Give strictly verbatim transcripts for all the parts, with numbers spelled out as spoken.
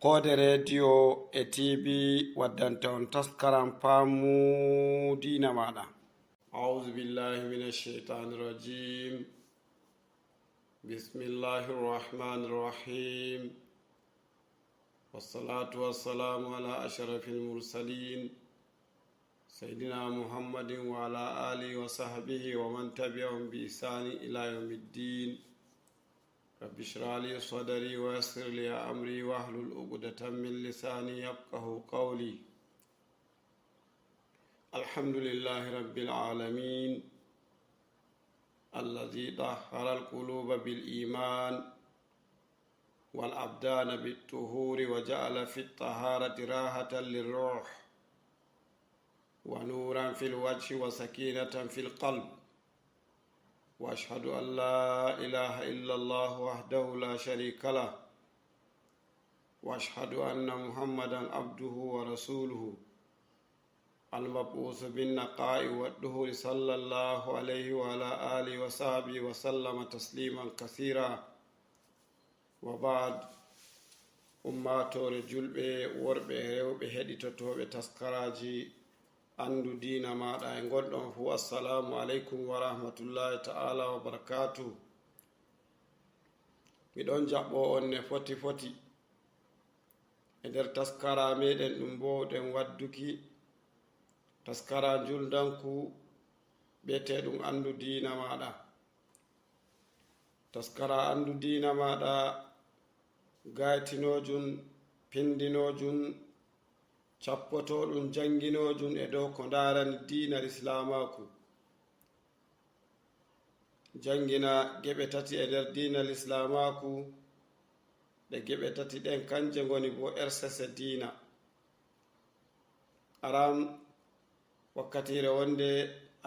Koode rediyo e T V waddanta on taskaram Faamu Diina Maaɗa. أعوذ بالله من الشيطان الرجيم. بسم الله الرحمن الرحيم. والصلاة والسلام على أشرف المرسلين سيدنا محمد وعلى آله وصحبه ومن تبعهم بإحسان إلى يوم الدين. رب اشرح لي صدري ويسر لي أمري واحلل عقدة من لساني يفقهوا قولي. الحمد لله رب العالمين الذي طهر القلوب بالإيمان والأبدان بالطهور وجعل في الطهارة راحة للروح ونورا في الوجه وسكينة في القلب. وأشهد أن لا إله إلا الله وحده لا شريك له، وأشهد أن محمدا عبده ورسوله المبعوث بالنقاء والطهور صلى الله عليه وعلى آله وصحبه وسلم تسليما كثيرا. Wa baad, ummaatoore julɓe, worɓe e rewɓe, heɗitotooɓe taskaraaji Anndu Diina Maaɗa e ngonɗon fuu, assalaamu aleykum wa rahmatullaahi ta'aalaa wa barakaatuh. Miɗon jaɓɓoo on ne foti foti e nder taskaraa meeɗen ɗum mboowɗen wadduki, taskaraa njulndanku bi'eteeɗum Anndu Diina Maaɗa. Taskara Anndu Diina Maaɗa, gaytinoojum, pinndinoojum, cappotooɗum, jannginoojum e dow ko ndaarani diina Lislaamaaku. Janngina geɓe tati e nder diina Lislaamaaku, ɗe geɓe tati ɗen kanje ngoni bo ersese diina. Aran, wakkatiire wonde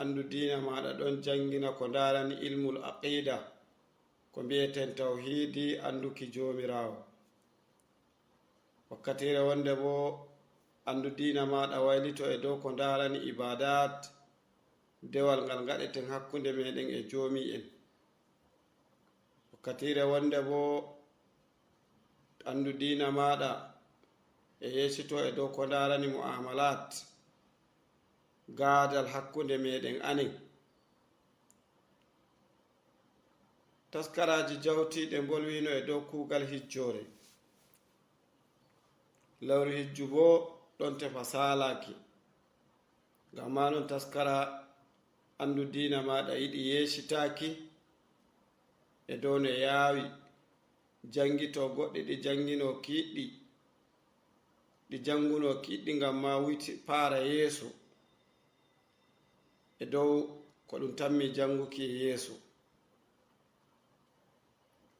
Anndu Diina Maaɗa ɗon janngina ko ndaarani ilmul aqiida, ko mbi'eten tawhiidi, annduki Joomiraawo. Wakkatiire wonde bo Anndu Diina Maaɗa waylito e dow ko ndaarani ibaadaat, dewal ngal ngaɗeten hakkunde meeɗen e Joomii'en. Wakkatiire wonde bo Anndu Diina Maaɗa e yeesito e dow ko ndaarani mu'amalaat, gaadal hakkunde meeɗen anen. Taskaraaji jawtiiɗe mbolwiino e dow kuugal hijjoore. Lawru hijju bo ɗon tefa saalaaki. Ngam maa non taskara Anndu Diina Maaɗa yiɗi yeesitaaki e dow no yaawi janngitoo goɗɗi ɗi jannginoo kiiɗɗi, ɗi janngunoo kiiɗɗi ngam maa wuyti paara yeeso e dow ko ɗum tammi jannguki e yeeso.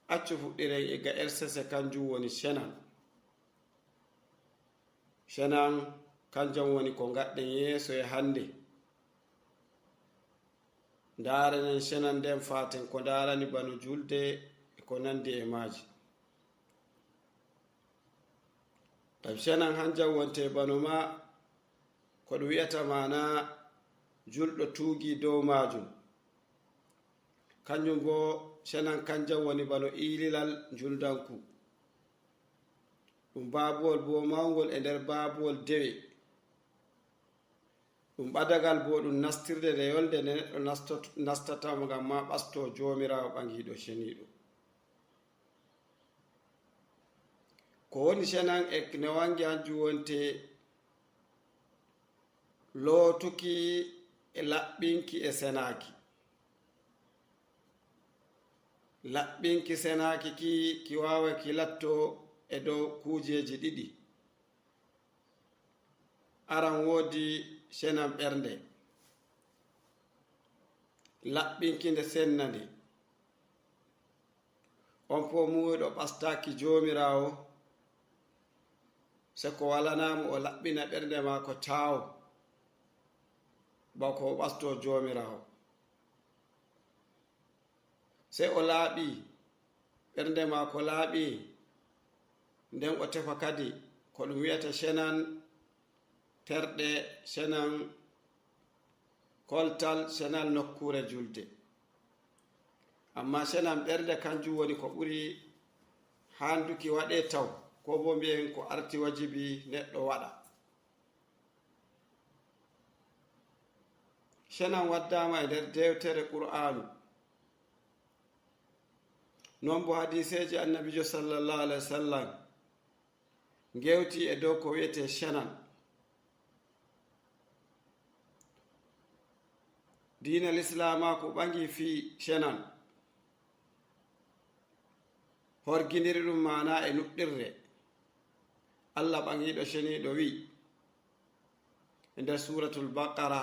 Accu fuɗɗiren e ga ersese, kanjum woni senan. Senan, kanjum woni ko ngaɗɗen yeeso e hannde. Ndaarenen senan nden faaten ko ndaarani bano julde e ko nanndi e maaji. Ngam senan hanjum wonte bano maa ko ɗum wi'ata maana julɗo tuugii dow maajum. Kanjum bo senan kanjum woni bano iililal njulndanku. Ɗum baabuwol bo mawngol e nder baabuwol dewe. Ɗum ɓadagal bo ɗum nastirde nde yolnde nde neɗɗo nastot-, nastata ngam maa ɓastoo Joomiraawo Ɓaŋiiɗo Ceniiɗo. Ko woni senan e ne wangi hanjum wonte lootuki e laɓɓinki e senaaki. Laɓɓinki senaaki ki, ki waaway ki lattoo e dow kuujeeji ɗiɗi. Aran woodi senan ɓernde, laɓɓinki nde senna nde. On fow muuyiiɗo ɓastaaki Joomiraawo, sey ko walanaa mo o laɓɓina ɓernde maako taawo, bako o ɓastoo Joomiraawo. Sey o laaɓi, ɓernde maako laaɓi, nden o tefa kadi ko ɗum wi'ata senan terɗe, senan koltal, senan nokkuure julde. Ammaa senan ɓernde, kanjum woni ko ɓuri haanduki waɗee taw, ko bo mbiyen ko arti wajibi neɗɗo waɗa. Cenan waddaama e nder dewtere Qur'aanu. Non bo hadiiseeji Annabiijo sallallahu alaihi wasallam ngewti e dow ko wi'etee cenan. Diina Lislaamaaku ɓangi fii cenan, horgindiri ɗum maanaa e nuɗɗirre. Allah ɓangiiɗo ceniiɗo wi'i e nder Suuratul Baqara,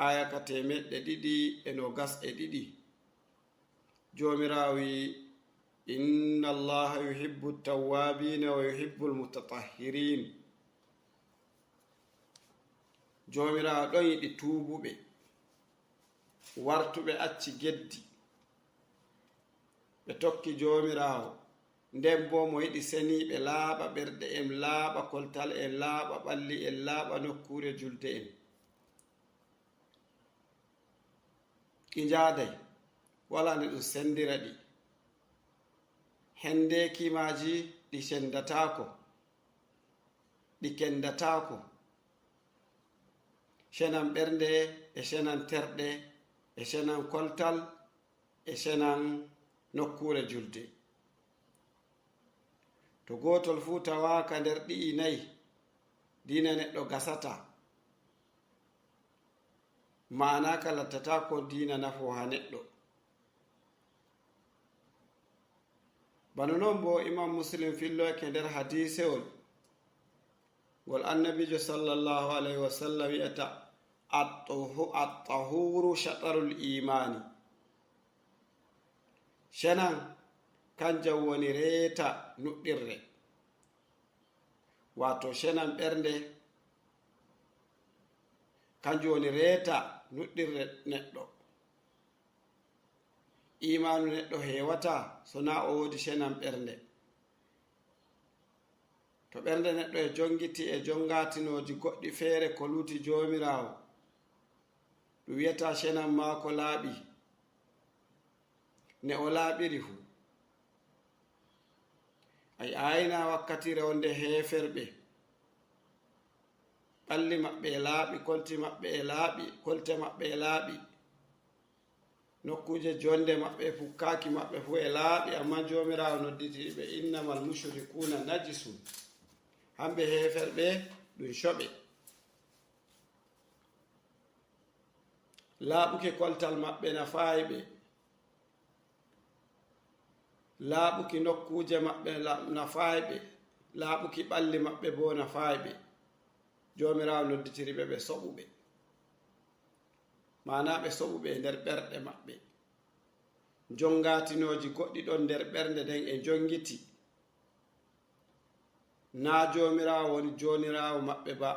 aaya ka teemeɗɗe ɗiɗi e noogas e ɗiɗi, Joomiraawo wi'i, "Inna Allaha yuhibbu tawwaabiina wa yuhibbul mutatahhiriin." Joomiraawo ɗon yiɗi tuubuɓe, wartuɓe acci geddi, ɓe tokki Joomiraawo. Nden boo mo yiɗi seniiɓe, laaɓa ɓerɗe'en, laaɓa koltal'en, laaɓa ɓalli'en, laaɓa nokkuure julde'en. Ɗi njaaday, walaa nde ɗum senndira ɗi. Henndeeki maaji ɗi senndataako, ɗi kenndataako. Cenan ɓernde e cenan terɗe e cenan koltal e cenan nokkuure julde. To gootol fuu tawaaka nder ɗi'i nayi, diina neɗɗo gasataa. Maanaa ka lattataa ko diina nafo haa neɗɗo. Bano non bo Imam Muslim filloyke nder hadiisewol ngol Annabiijo sallallahu alaihi wasallam wi'ata, "At-tuhu-, at-tahuru shatarul imaani." Cenan kanjum woni reeta nuɗɗirre. Waato cenan ɓernde, kanjum woni reeta nuɗɗirre neɗɗo. Iimaanu neɗɗo heewataa so naa o woodi cenan ɓernde. To ɓernde neɗɗo e jongiti e jongaatinooji goɗɗi feere ko luuti Joomiraawo, ɗum wi'ataa cenan maako laaɓi ne o laaɓiri fuu. Ay, ayna wakkatire wonde heeferɓe, ɓalli maɓɓe e laaɓi, kolti maɓɓe e laaɓi, kolte maɓɓe e laaɓi, nokkuuje jonde maɓɓe e pukkaaki maɓɓe fuu e laaɓi, ammaa Joomiraawo nodditi ɓe, "Innamal mushrikuuna najisun." Hamɓe heeferɓe ɗum coɓe. Laaɓuki koltal maɓɓe nafaay ɓe. Laaɓuki nokkuuje maɓɓe la-, nafaay ɓe. Laaɓuki ɓalli maɓɓe boo nafaay ɓe. Joomiraawo nodditiri ɓe, ɓe soɓuɓe. Maanaa ɓe soɓuɓe e nder ɓerɗe maɓɓe. Jonngatinooji goɗɗi ɗon nder ɓernde nden e njongiti. Naa Joomiraawo woni Jooniraawo maɓɓe ba.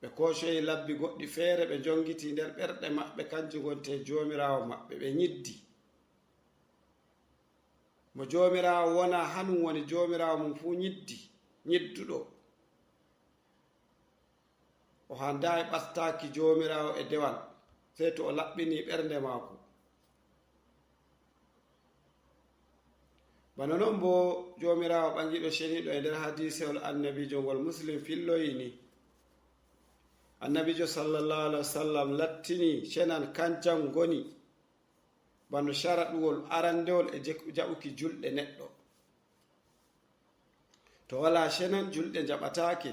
Ɓe koocoyi labbi goɗɗi feere, ɓe njongiti nder ɓerɗe maɓɓe, kanjum wonte Joomiraawo maɓɓe, ɓe nyiddi. Mo Joomiraawo wonaa, hanum woni Joomiraawo mum fuu nyiddi, nyidduɗo. O handaa e ɓastaaki Joomiraawo e dewal, sey to o laɓɓinii ɓernde maako. Bana non boo Joomiraawo ɓaŋgiiɗo ceniiɗo e nder hadiisewol Annabiijo ngol Muslim filloyi ni, Annabiijo sallallahu alaihi wasallam lattini cenan kanjan ngoni bano caraɗuwol arandewol e je-, jaɓuki julɗe neɗɗo. To walaa cenan, julɗe njaɓataake.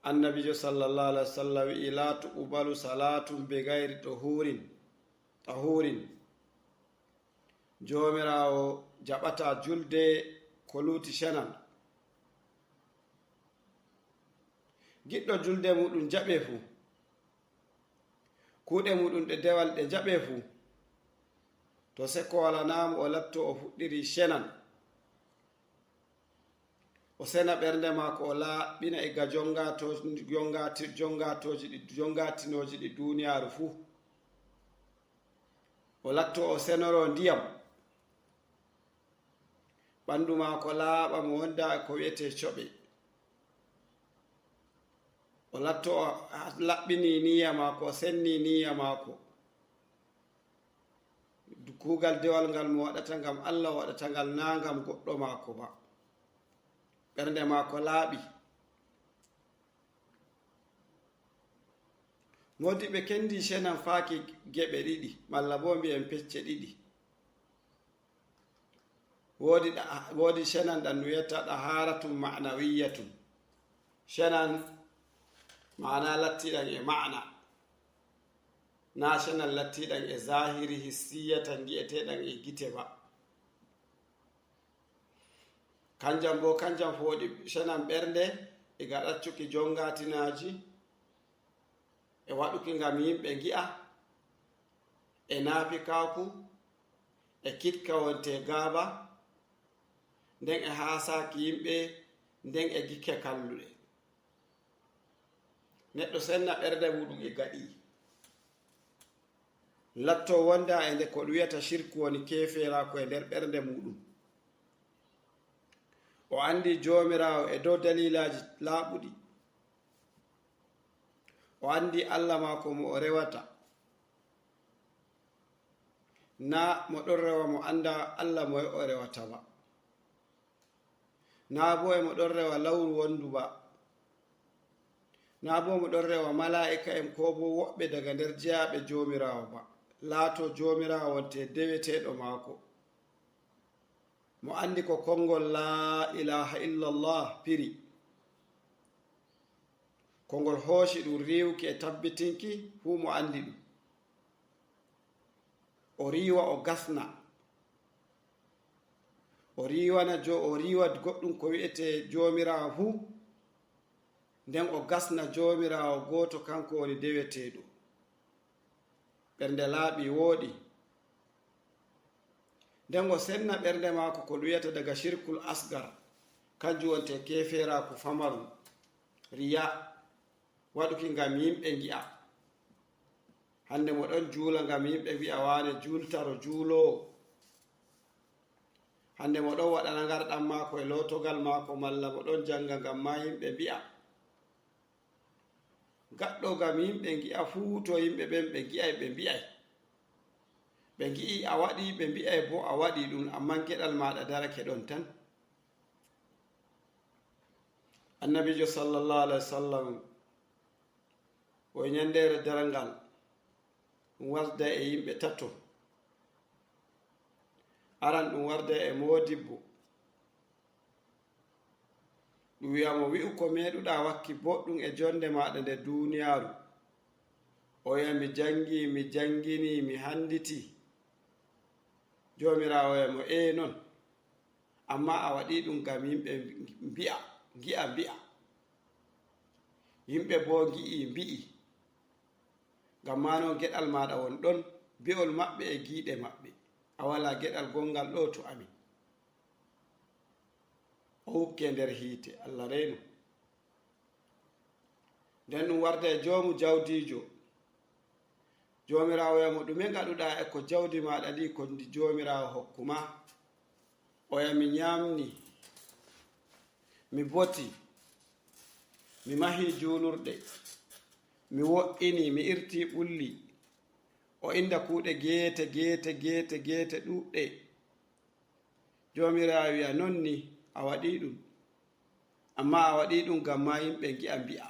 Annabiijo sallallahu alaihi wasallam wi'i, "La tuqbalu salatun bi ghairi tuhurin, tahurin." Joomiraawo jaɓataa julde ko luuti cenan. Giɗɗo julde muɗum jaɓe fuu, kuuɗe muɗum ɗe dewal ɗe jaɓe fuu, to seko walanaamo, o latto o fuɗɗiri cenan. O sena ɓernde maako, o laaɓɓina iga jongato-, jongati-, jongatooji ɗi, jongatinooji ɗi duuniyaaru fuu. O latto o senoro ndiyam. Ɓandu maako laaɓa, mo wonda e ko wi'etee coɓe. O latto o laɓɓini niyya maako, o senni niyya maako. Kuugal dewal ngal mo waɗata ngam Allah, o waɗata ngal naa ngam goɗɗo maako ba. Ɓernde maako laaɓi. Moodibɓe kendi cenan faaki geɓe ɗiɗi, malla boo mbi'en pecce ɗiɗi. Woodi ɗa-, woodi cenan ɗan wiyata ɗahaaratun ma'nawiyyatun. Cenan ma'ana lattiɗan e ma'ana. Naa cenan lattiɗan e zahiri hissiyatan ngi'eteɗan e gite ba. Kanjan boo, kanjan foodi cenan ɓernde, iga ɗaccuki jongatinaaji, e waɗuki ngam yimɓe ngi'a, e naafikaku, e kitka wonte gaaba, nden e haasaaki yimɓe, nden e gikke kalluɗe. Neɗɗo senna ɓernde muɗum e gaɗi. Latto wonda e nde ko ɗum wiyata shirku woni keefeeraaku e nder ɓernde muɗum. O anndi Joomiraawo e dow daliilaaji laaɓuɗi. O anndi Allah maako mo o rewata. Naa mo ɗon rewa mo annda Allah moye o rewata ba. Naa boo e mo ɗon rewa lawru wondu ba. Naa boo mo ɗon rewa malaa'ika'en koo boo woɓɓe daga nder jeyaaɓe Joomiraawo ba. Laato Joomiraawo wonte deweteeɗo maako. Mo anndi ko konngol laa ilaaha illallah firi. Ko ngol hooci ɗum riiwuki e tabbitinki, fuu mo anndi ɗum. O riiwa, o gasna. O riiwana jo-, o riiwa goɗɗum ko wi'etee Joomiraawo fuu, nden o gasna Joomiraawo gooto, kanko woni deweteeɗo. Ɓernde laaɓi wooɗi. Nden o senna ɓernde maako ko ɗum wiyata daga shirkul asgar, kanjum wonte keefeeraaku famaru, riya, waɗuki ngam yimɓe ngi'a. Hannde mo ɗon juula ngam yimɓe mbi'a waane juultaro juuloowo. Hannde mo ɗon waɗana ngarɗam maako e lootogal maako, malla mo ɗon jannga ngam maa yimɓe mbi'a. Gaɗɗo ngam yimɓe ngi'a fuu, to yimɓe ɓen ɓe ngi'ay, ɓe mbi'ay. Ɓe ngi'i a waɗi, ɓe mbi'ay boo a waɗi ɗum, ammaa geɗal maaɗa darake ɗon tan. Annabiijo sallallahu alayhi wa sallam o e nyanndeere darngal, ɗum wasda e yimɓe tato. Aran ɗum warda e moodibbo. Ɗum wi'a mo, "Wi'u ko meeɗuɗaa wakki boɗɗum e jonde maaɗa nde duuniyaaru." O wi'a, "Mi janngi, mi janngini, mi hannditi." Joomiraawo wi'a mo, "Ee non, ammaa a waɗi ɗum ngam yimɓe mbi'a, ngi'a mbi'a. Yimɓe boo ngi'i mbi'i. Ngam maa non geɗal maaɗa won ɗon, bi'ol maɓɓe e giiɗe maɓɓe. A walaa geɗal gonngal ɗo to amin." O wukke nder hiite, Allah reenu. Nden ɗum warda e joomu jawdiijo. Joomiraawo wi'a mo, "Ɗume ngaɗuɗaa e ko jawdi maaɗa ndi, ko ndi Joomiraawo hokku ma?" O wi'a, "Mi nyaamni, mi boti, mi mahi juulurɗe, mi wo'ini, mi irti ɓulli." O innda kuuɗe geete, geete, geete, geete ɗuuɗɗe. Joomiraawo wi'a, "Non ni, a waɗi ɗum. Ammaa a waɗi ɗum ngam maa yimɓe ngi'a mbi'a.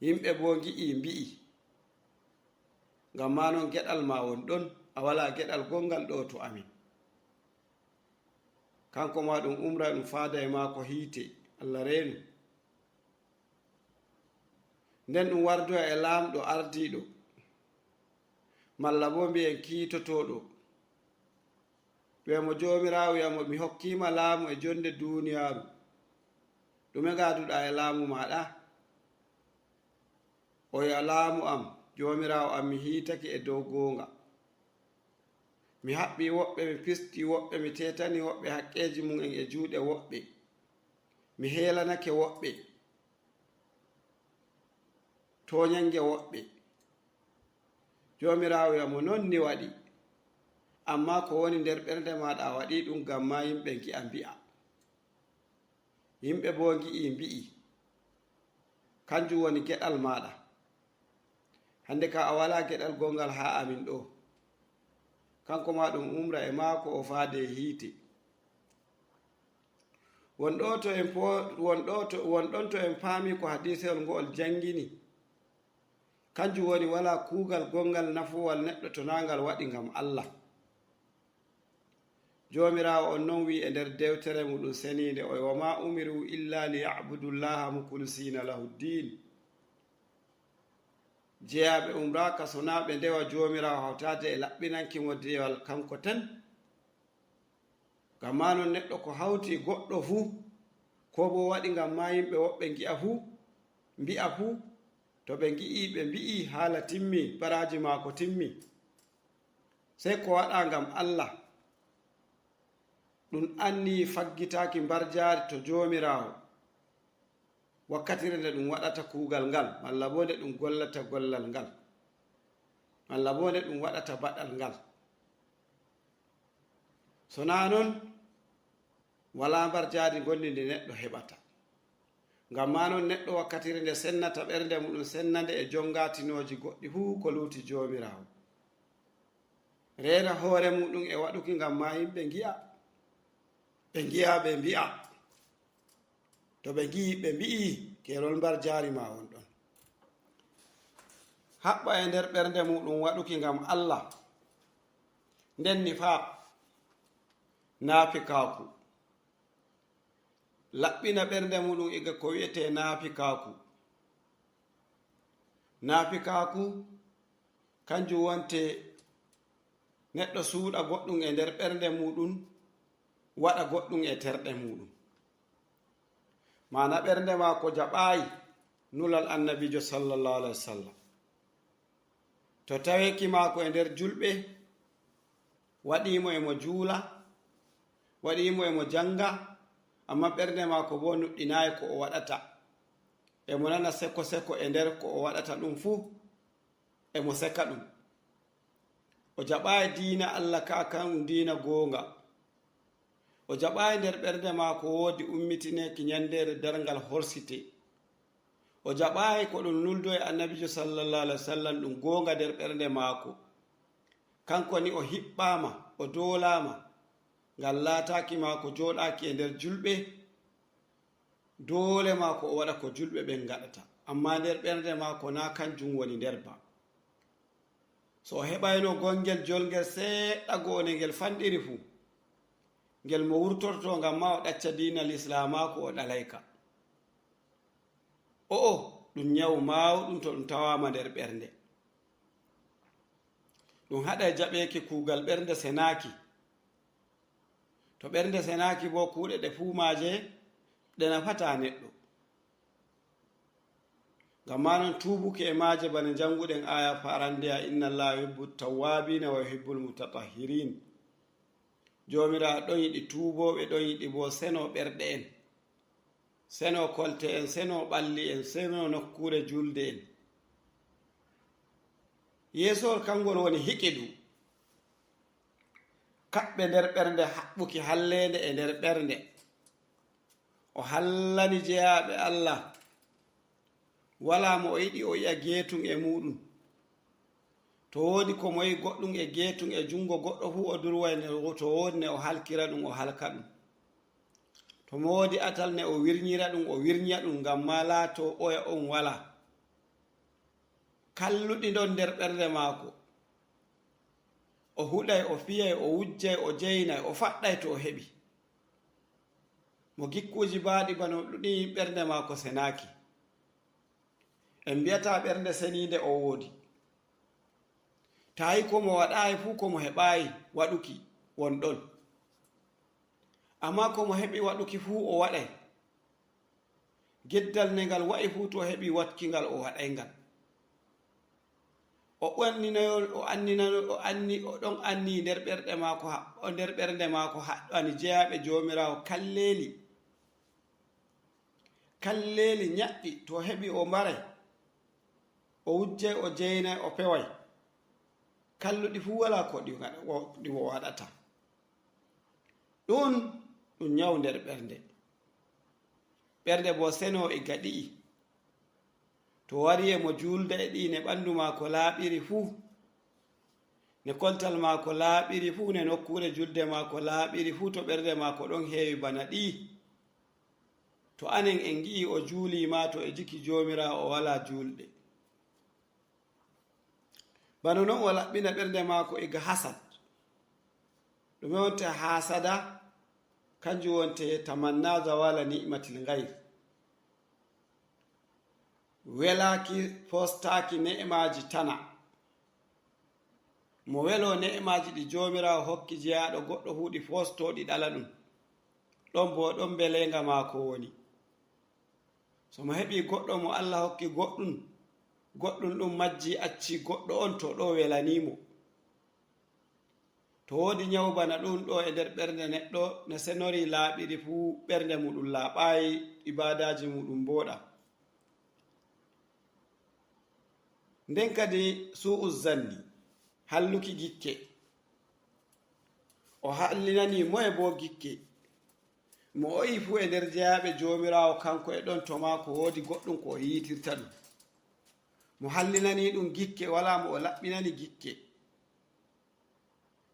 Yimɓe boo ngi'i mbi'i. Ngam maa non geɗal ma won ɗon, a walaa geɗal gonngal ɗo to amin." Kanko maa ɗum umra ɗum faada e maako hiite, Allah reenu. Nden ɗum wardoya e laamɗo ardiiɗo, malla boo mbi'en kiitotooɗo. Wi'a mo, "Joomiraawo," wi'a mo, "Mi hokkiima laamu e jonde duuniyaaru. Ɗume ngaaduɗaa e laamu maaɗa?" O wi'a, "Laamu am, Joomiraawo am, mi hiitake e dow goonga. Mi haɓɓi woɓɓe, mi fisti woɓɓe, mi teetani woɓɓe haqqeeji mum en e juuɗe woɓɓe. Mi heelanake woɓɓe. Tooɲannge woɓɓe." Joomiraawo wi'a mo, "Non ni waɗi. Ammaa ko woni nder ɓernde maaɗa a waɗi ɗum ngam maa yimɓe ngi'a mbi'a. Yimɓe boo ngi'i mbi'i. Kanjum woni geɗal maaɗa. Hannde ka a walaa geɗal gonngal haa amin ɗo. kanko ma ɗum umra e maako o faade e hiite. Won ɗo to en po-, won ɗo to, won ɗon to en paami ko hadiisewol ngo'ol janngini. Kanjum woni, walaa kuugal gonngal nafowal neɗɗo to naa ngal waɗi ngam Allah. Joomiraawo on non wi'i e nder dewtere muɗum seniinde o, "Wa ma umiru illa li ya'budullaha mukhlisina lahu ddin." Jeyaaɓe umraaka sonaa ɓe ndewa Joomiraawo hawtaade e laɓɓinanki mo dewal kanko tan. Ngam maa non neɗɗo ko hawti goɗɗo fuu, koo boo waɗi ngam maa yimɓe woɓɓe ngi'a fuu, mbi'a fuu, to ɓe ngi'ii, ɓe mbi'ii haala timmi, baraaji maako timmi. Sey ko waɗaa ngam Allah. Ɗum anniyi faggitaaki mbarjaari to Joomiraawo wakkatire nde ɗum waɗata kuugal ngal, malla boo nde ɗum gollata gollal ngal, malla boo nde ɗum waɗata baɗal ngal. Sonaa non, walaa mbarjaari ngonndi ndi neɗɗo heɓata. Ngam maa non, neɗɗo wakkatire nde sennata ɓernde muɗum, sennda nde e jonngatinooji goɗɗi fuu ko luuti Joomiraawo. Reena hoore muɗum e waɗuki ngam maa yimɓe ngi'a, ɓe ngi'a, ɓe mbi'a. To ɓe ngi'i, ɓe mbi'i, keerol mbarjaari ma won ɗon. Haɓɓa e nder ɓernde muɗum waɗuki ngam Allah. Nden nifaaq, naafikaaku. Laɓɓina ɓernde muɗum iga ko wi'etee naafikaaku. Naafikaaku, kanjum wonte neɗɗo suuɗa goɗɗum e nder ɓernde muɗum, waɗa goɗɗum e terɗe muɗum. Maana ɓernde maako jaɓaayi nulal Annabiijo sallallahu alaihi wasallam. To taweeki maako e nder julɓe, waɗii mo e mo juula, waɗii mo e mo jannga, ammaa ɓernde maako boo nuɗɗinaay ko o waɗata. E mo nana seko-seko e nder ko o waɗata ɗum fuu, e mo seka ɗum. O jaɓaay diina Allah ka kan diina goonga. O jaɓaay nder ɓernde maako woodi ummitineeki nyanndeere darngal horsite. O jaɓaay ko ɗum nuldo e Annabiijo sallallahu alaihi wasallam ɗum goonga nder ɓernde maako. Kanko ni o hiɓɓaama, o doolaama. Ngal laataaki maako jooɗaaki e nder julɓe. Doole maako o waɗa ko julɓe ɓen ngaɗata. Ammaa nder ɓernde maako naa kanjum woni nder ba. So o heɓayno gongel jolngel seeɗa goo nde ngel fanɗiri fuu, ngel mo wurtorto ngam maa o ɗacca diina lislaamaaku o ɗalayka. O'o, ɗum nyawu maawɗum to ɗum tawaama nder ɓernde. Ɗum haɗay jaɓeeki kuugal ɓernde senaaki. To ɓernde senaaki boo, kuuɗe ɗe fuu maaje ɗe nafataa neɗɗo. Ngam maa non, tuubuki e maaje bana njannguɗen aaya farandeya, "Inna Allaha yuhibbu tawwaabiina wa yuhibbul mutatahhirin." Joomiraawo ɗon yiɗi tuubooɓe, ɗon yiɗi boo seno ɓerɗe en, seno kolte en, seno ɓalli en, seno nokkuure juulde en. Yeesool kangol woni hiqidu, kaɓɓe nder ɓernde, haɓɓuki halleende e nder ɓernde. O hallani jeyaaɓe Allah. Walaa mo o yiɗi o yi'a geetum e muuɗum. To woodi ko mo yi'i goɗɗum e geetum e junngo goɗɗo fuu, o durway nde, to woodi ne o halkira ɗum, o halka ɗum. To mo woodi atal ne o wirnyira ɗum, o wirnya ɗum, ngam maa laato oya on walaa. Kalluɗi ndon nder ɓernde maako. O huɗay, o fiyay, o wujjay, o jeynay, o faɗɗay to o heɓi. Mo gikkuuji baaɗi bano ɗuɗi ɓernde maako senaaki. En mbi'ataa ɓernde seniinde o woodi. Tawi ko mo waɗaayi fuu, ko mo heɓaayi waɗuki won ɗon. Ammaa ko mo heɓi waɗuki fuu o waɗay. Geddal nde ngal wa'i fuu, to o heɓi waɗki ngal, o waɗay ngal. O anninayo, o anninayo, o anni, o ɗon anni nder ɓerɗe maako ha-, o nder ɓernde maako haɗɗani jeyaaɓe Joomiraawo kalleeli. Kalleeli nyaɗɗi, to o heɓi o mbaray. O wujjay, o jeynay, o peway. Kalluɗi fuu walaa ko ɗi ngaɗa-, wo-, ɗi o waɗata. Ɗum, ɗum nyawu nder ɓernde. Ɓernde boo seno e gaɗi'i. To wari e mo juulda e ɗi ne ɓandu maako laaɓiri fuu, Ne koltal maako laaɓiri fuu, ne nokkuure julde maako laaɓiri fuu, to ɓernde maako ɗon heewi bana ɗi, to anen en ngi'i o juulii maa to e jiki Joomiraawo o walaa juulɗe. Bano non o laɓɓina ɓernde maako iga hasad. Ɗume wonta hasada? Kanjum wonte tamanna zawala ni'matil ghayr. Welaaki, foostaaki ne'emaaji tana. Mo welo ne'emaaji ɗi Joomiraawo hokki jeyaaɗo goɗɗo fuu, ɗi foosto, ɗi ɗala ɗum. Ɗon boo, ɗon mbeleenga maako woni. So mo heɓii goɗɗo mo Allah hokki goɗɗum, goɗɗum ɗum majji, acci goɗɗo on, to ɗo welanii mo. To woodi nyawu bana ɗum ɗo e nder ɓernde neɗɗo, ne senori laaɓiri fuu, ɓernde muuɗum laaɓaayi, ibaadaaji muuɗum mbooɗa. Nden kadi su'u zanni, halluki gikke. O hallinanii moye boo gikke? Mo o yi'i fuu e nder jeyaaɓe Joomiraawo, kanko e ɗon to maako woodi goɗɗum ko o yiitirta ɗum. Mo hallinanii ɗum gikke, walaa mo o laɓɓinani gikke.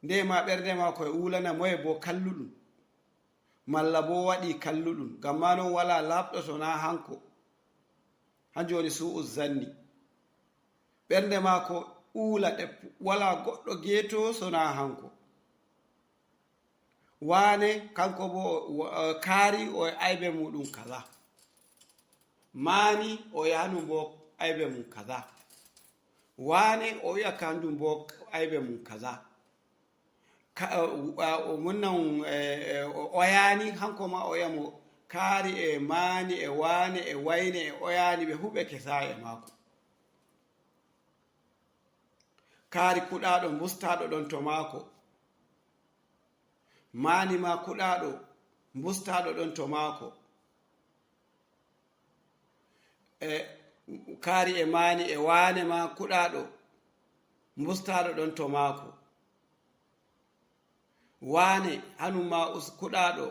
Nde ma ɓernde maako e uulana moye boo kalluɗum, malla boo waɗi kalluɗum, ngam maa non walaa laaɓɗo so naa hanko. Hanjum woni su'u zanni. Ɓernde maako uula ɗeppu, walaa goɗɗo geeto so naa hanko. Waane, kanko boo, wa-, kaari o e aybe muuɗum kaza. Maani o e hanum boo aybe mum kaza. Waane o wi'a kanjum boo aybe mum kaza. Ka-, o, o, o munnan, eh, eh, o, o yaani, hanko ma o wi'a mo kaari e maani e waane e wayne e o yaani, ɓe fuu ɓe kesaa e maako. Kaari kuɗaaɗo mbustaaɗo ɗon to maako. Maani ma kuɗaaɗo mbustaaɗo ɗon to maako. E kaari e maani e waane ma kuɗaaɗo mbustaaɗo ɗon to maako. Waane hanum ma us-, kuɗaaɗo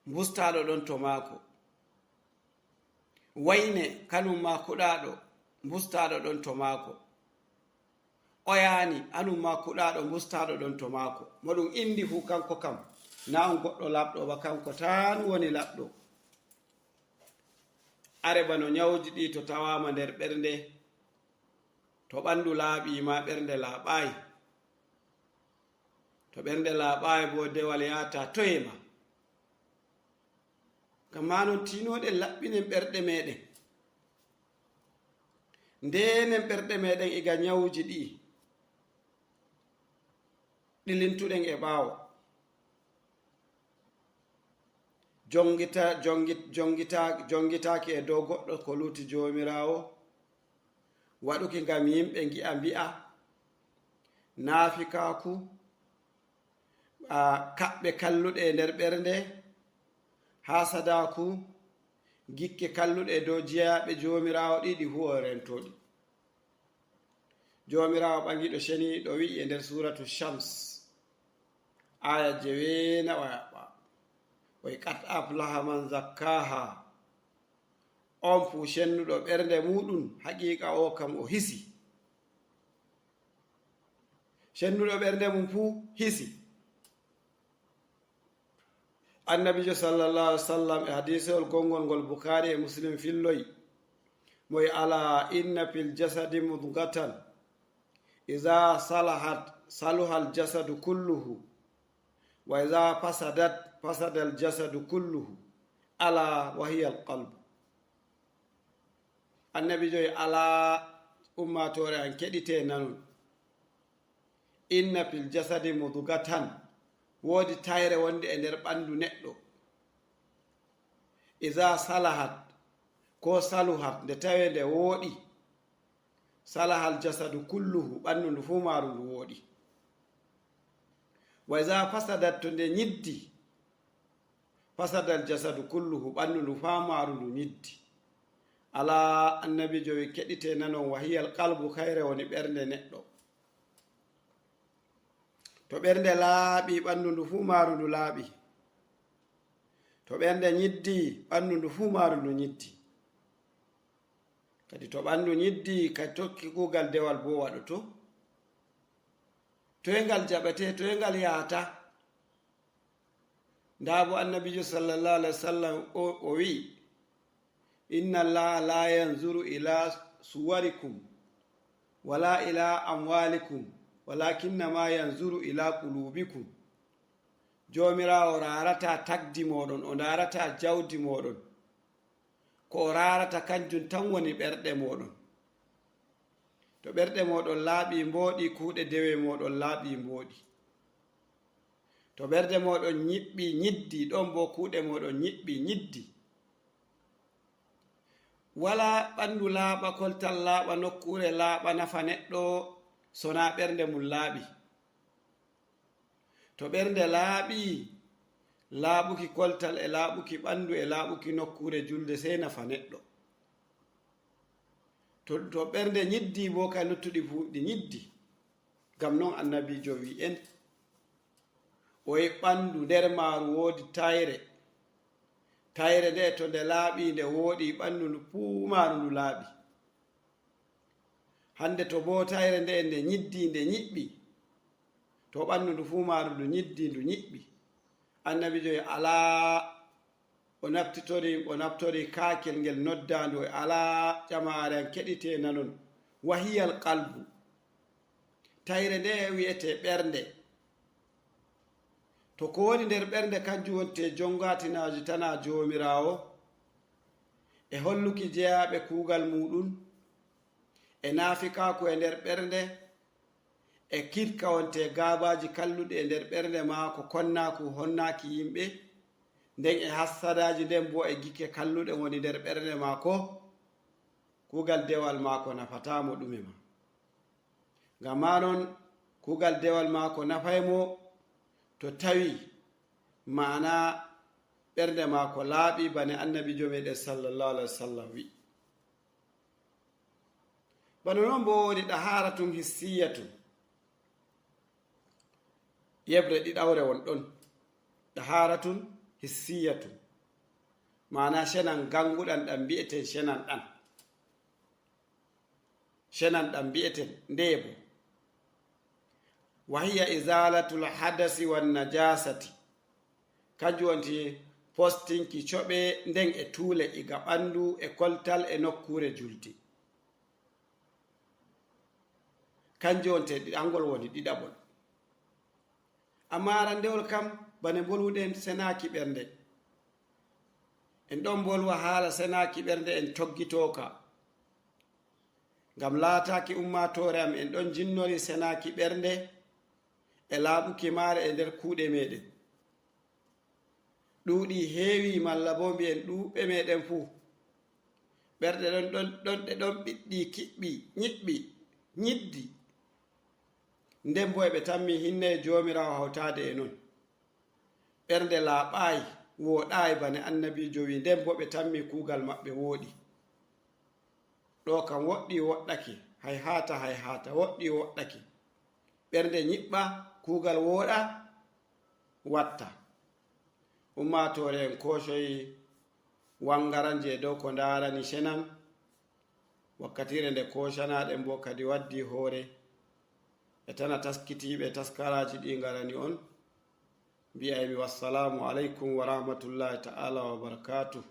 mbustaaɗo ɗon to maako. Wayne kanum ma kuɗaaɗo mbustaaɗo ɗon to maako. O yaani, hanum ma kuɗaaɗo mbustaaɗo ɗon to maako. Mo ɗum indi fuu, kanko kam, naa on goɗɗo laaɓɗo ba, kanko tan woni laaɓɗo. Are bano nyawji ɗi to tawaama nder ɓernde, to ɓandu laaɓi ma ɓernde laaɓaayi. To ɓernde laaɓaayi boo, dewal yaata toye ma. Ngam maa non, tiinooɗen laɓɓinen ɓerɗe meeɗen. Ndeenen ɓerɗe meeɗen iga nyawuji ɗi'i, ɗi lintuɗen e ɓaawo. Jongita-, jongit-, jongita-, jongitaaki e dow goɗɗo ko lutti Joomiraawo, waɗuki ngam yimɓe ngi'a mbi'a, naafikaaku, a, kaɓɓe kalluɗe e nder ɓernde, hasadaaku, gikke kalluɗe dow jeyaaɓe Joomiraawo, ɗiɗi fuu o rentoo ɗi. Joomiraawo ɓaŋgiiɗo ceniiɗo wi'i e nder suuratu Shams, aaya jeweenayi o yaɓɓa, o wi'i, "Qad aflaha man zakkaha." On fuu cennuɗo ɓernde muuɗum, haqiiqa o kam o hisi. Cennuɗo ɓernde mum fuu hisi. Annabiijo sallallahu alaihi wasallam e hadiisewol gonngol ngol Bukhari e Muslim filloyi, mo wi'i, "Ala inna fil jasadi mudghatan, iza salahat, saluhal jasadu kulluhu, wa iza fasadat, fasadal jasadu kulluhu, ala wa hiya al qalbu." Annabiijo wi'i, "Ala, ummaatoore am, keɗitee nanon. Inna fil jasadi mudghatan, woodi tayre wonde e nder ɓandu neɗɗo. Iza salahat, ko saluhat, nde tawee nde wooɗi, salahal jasadu kulluhu, ɓandu ndu fuu maaru ndu wooɗi. Wa iza fasadat, to nde nyiddi, fasadal jasadu kulluhu, ɓandu ndu faa maaru ndu nyiddi." Ala, annabiijo wi'i, keɗitee nanon, wa hiya al qalbu, kayre woni ɓernde neɗɗo. To ɓernde laaɓi, ɓandu ndu fuu maaru ndu laaɓi. To ɓernde nyiddi, ɓandu ndu fuu maaru ndu nyiddi. Kadi to ɓandu nyiddi, kadi tokki kuugal dewal boo waɗoto. Toye ngal jaɓetee, toye ngal yahata? Ndaa bo Annabiijo sallallahu alaihi wasallam o, o wi'i, "Inna Allaha la yanzuru ila suwarikum, wala ila amwalikum, walakinna ma yanzuru ila qulubikum." Joomiraawo raarataa tagdi mooɗon, o ndaarataa jawdi mooɗon. Ko o raarata kanjum tan woni ɓerɗe mooɗon. To ɓerɗe mooɗon laaɓi mbooɗi, kuuɗe dewe mooɗon laaɓi mbooɗi. To ɓerɗe mooɗon nyiɓɓi nyiddi, ɗon bo kuuɗe mooɗon nyiɓɓi nyiddi. Walaa ɓandu laaɓa, koltal laaɓa, nokkuure laaɓa nafa neɗɗo, sonaa ɓernde mum laaɓi. To ɓernde laaɓi, laaɓuki koltal e laaɓuki ɓandu e laaɓuki nokkuure julde sey nafa neɗɗo. To, to ɓernde nyiddi bo, kay luttuɗi fuu ɗi nyiddi. Ngam non Annabiijo wi'i en, o wi'i ɓandu nder maaru woodi tayre. Tayre nde to nde laaɓi, nde wooɗi, ɓandu ndu fuu maaru ndu laaɓi. Hande to bo tayre nde, nde nyiddi, nde nyiɓɓi, to ɓandu ndu fuu maaru ndu nyiddi, ndu nyiɓɓi. Annabiijo wi'i, "Alaa," o naftitori, o naftori kaakel ngel noddaandu, o wi'i, "Alaa, jamaare am, keɗitee nanon. Wahiyal qalbu." Tayre nde wi'etee ɓernde. To ko woni nder ɓernde, kanjum wonte jongatinaaji tana Joomiraawo, e holluki jeyaaɓe kuugal muuɗum, e naafikaaku e nder ɓernde, e kirka wonte gaabaaji kalluɗi e nder ɓernde maako, konnaaku, honnaaki yimɓe, nden e hassadaaji, nden bo e gikke kalluɗe woni nder ɓernde maako, kuugal dewal maako nafataa mo ɗume ma. Ngam maa non, kuugal dewal maako nafay mo to tawi, ma'ana, ɓernde maako laaɓi bane Annabiijo meɗen sallallahu alaihi wasallam wi'i. Bana non bo woodi ɗaharatun hissiyatun. Yeɓre ɗiɗawre won ɗon. Ɗaharatun hissiyatun. Ma'ana cenan ganguɗan ɗan mbi'eten cenan ɗan. Cenan ɗan mbi'eten ndeye bo? Wa hiya izalatul hadasi wan najasati. Kanjum wonti postinki coɓe nden e tuule iga ɓandu e koltal e nokkuure julde. Kanjum wonte ɗiɗangol woni ɗiɗaɓol. Amma arandewol kam, bane mbolwuɗen senaaki ɓernde. En ɗon mbolwa haala senaaki ɓernde, en toggitooka. Ngam laataaki ummaatoore am, en ɗon jinnori senaaki ɓernde e laaɓuki maare e nder kuuɗe meɗen. Ɗuuɗi heewi, malla bo mbi'en ɗuuɓɓe meɗen fuu. Ɓerɗe ɗon, ɗon, ɗon, ɗe ɗon ɓiɗɗi, kiɓɓi, nyiɓɓi, nyiddi. Nden bo eɓe tammi hinne Joomiraawo hawtaade e non. Ɓernde laaɓaay, wooɗaay bane Annabiijo wi'i, nden bo ɓe tammi kuugal maɓɓe wooɗi. Ɗo kam woɗɗi woɗɗake, hayhaata, hayhaata, woɗɗi woɗɗake. Ɓernde nyiɓɓa, kuugal wooɗa, watta. Ummaatoore en koocoyi wangaran je dow ko ndaarani cenan. Wakkatiire nde koocanaɗen bo kadi waddi hoore. E tana taskitiiɓe taskaraaji ɗi ngarani on. Mbi'aymi wassalaamu aleykum wa rahmatullahi ta'ala wa barakaatuh.